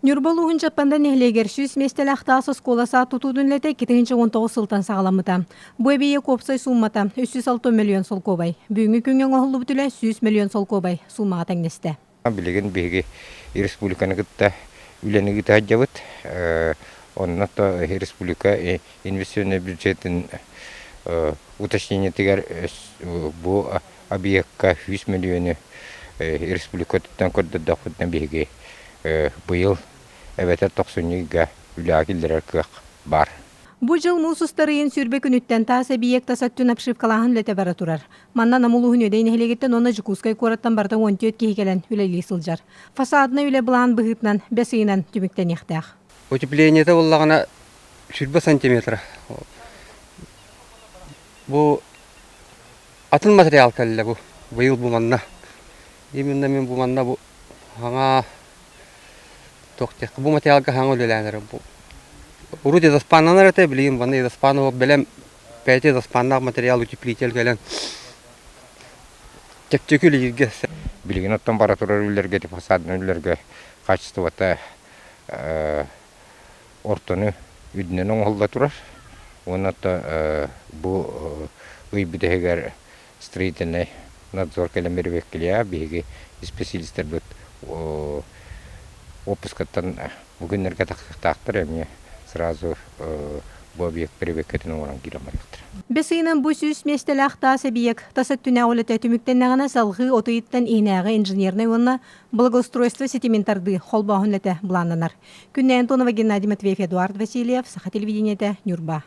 Ньурба улууһун Чаппанда нэһилиэгэр 100 миэстэлээх таас оскуола саат тутуутун үлэтэ 2019 сылтан саҕаламмыта. Бу эбийиэк уопсай сууммата 306 мөлүйүөн солкуобай. Бүгүҥҥү күҥҥэ оҥоһуллубут үлэ 100 мөлүйүөн солкуобай суумаҕа тэҥнэстэ. Билигин биһиги республиканы кытта үлэни ыыта сылдьабыт. Онно то республика инвестиционнай бюджетын уточнениетыгар бу объекка 100 мөлүйүөнү республикатыттан көрдөрдөхпүтүнэ биһиги быйыл эбэтэр тохсунньу ыйга үлэҕэ киллэрэр кыах баар. Бу дьыл муус устар ыйын сүүрбэ күнүттэн таас эбийиэк тас өттүн обшивкалааһын үлэтэ бара турар. Манна Нам улууһун Үөдэй нэһилиэгиттэн уонна Дьокуускай куораттан барыта 14 киһи кэлэн үлэлии сылдьар. Фасаднай үлэ былаан быһыытынан бэс ыйынан түмүктэниэхтээх. Утеплениета буоллаҕына сүүрбэ сантиметр. Бу атын материал кэллэ бу. Быйыл бу манна. Именно мин бу манна бу хаҥа туох диэххэ бу материалга хаҥа үлэлээн эрэр бу. Урут изоспаннанар этэ, билигин манна изоспан бэлэм бэйэтэ изоспаннаах материал утеплитель кэлэн чэпчэки үлэлииргэ. Билигин оттон бара турар үлэлэргэ ити фасаднай үлэлэргэ качествота ортону үрдүнэн оҥоһулла турар. Уонна бу ый бүтэһигэр строительнай надзор кэлэн бэрэбиэркэлиэҕэ. Биһиги исписэлиистэрбит отпускаттан бу күннэргэ тахсыахтаахтар эмиэ сразу бу объект бэрэбиэркэтин оҥорон киирэн барыахтара. Бэс ыйынан бу 100 миэстэлээх таас эбийиэк тас өттүнээҕи үлэтэ түмүктэннэҕинэ салҕыы от ыйыттан иһинээҕи инженернэй уонна благоустройство ситимин тардыы холбооһун үлэтэ былааннанар. Күннэй Антонова, Геннадий Матвеев, Эдуард Васильев, Саха телевидениетэ, Ньурба.